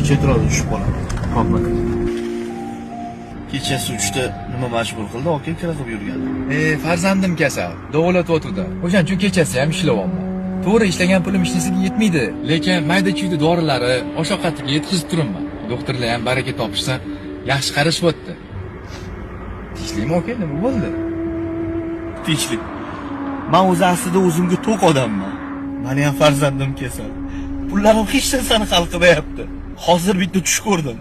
Chetroqda tushib qolaman. Xo'p. Kechasi 3da nima majbur qildi aka kira qilib yurgani? Farzandim kasal, davolatyotgandi. O'shaning uchun kechasi ham ishlayapman. To'g'ri, ishlagan pulim hech narsaga yetmaydi, lekin mayda-chuyda dorilari, osh ovqatiga yetkazib turibman. Doktorlar ham baraka topishsa, yaxshi qarashyapti. Tinchlikmi aka, nima bo'ldi? Tinchlik. Men o'zi aslida o'zimga to'q odamman. Mani ham farzandim kasal. Pullarim hech narsani hal qilmayapti. Hozir bitta tush ko'rdim.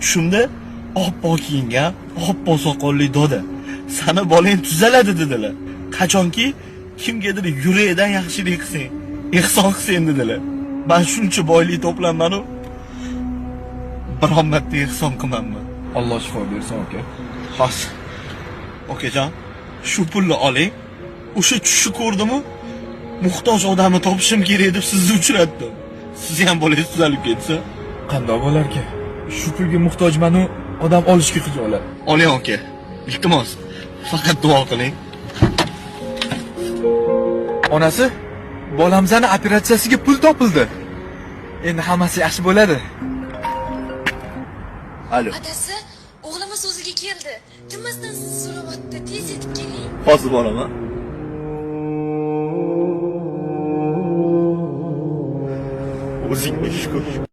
Tushimda oppoq kiyingan, oppoq soqolli doda. Sani bolang tuzaladi dedilar. Qachonki kimgadir yurakdan yaxshilik qilsang, ehson qilsang dedilar. Men shuncha boylik to'planmanu biron marta ehson qilmanman. Alloh shifo bersin aka. Hozir. Okajon, shu pulni oling. O'sha tushni ko'rdimu, muhtoj odamni topishim kerak deb sizni uchratdim. Sizni ham bolangiz tuzalib ketsa, Qandoq bo'larki? Shu pulga muhtojman-u, odam olishga xijolat. Oling aka. Iltimos, faqat duo qiling. Onasi, bolamzani operatsiyasiga pul topildi. Endi hammasi yaxshi bo'ladi. Alo. Adasi, o'g'limiz o'ziga keldi. Tinmasdan sizni so'rayapti. Tez yetib keling. Hozir boraman. O'zingga shukur.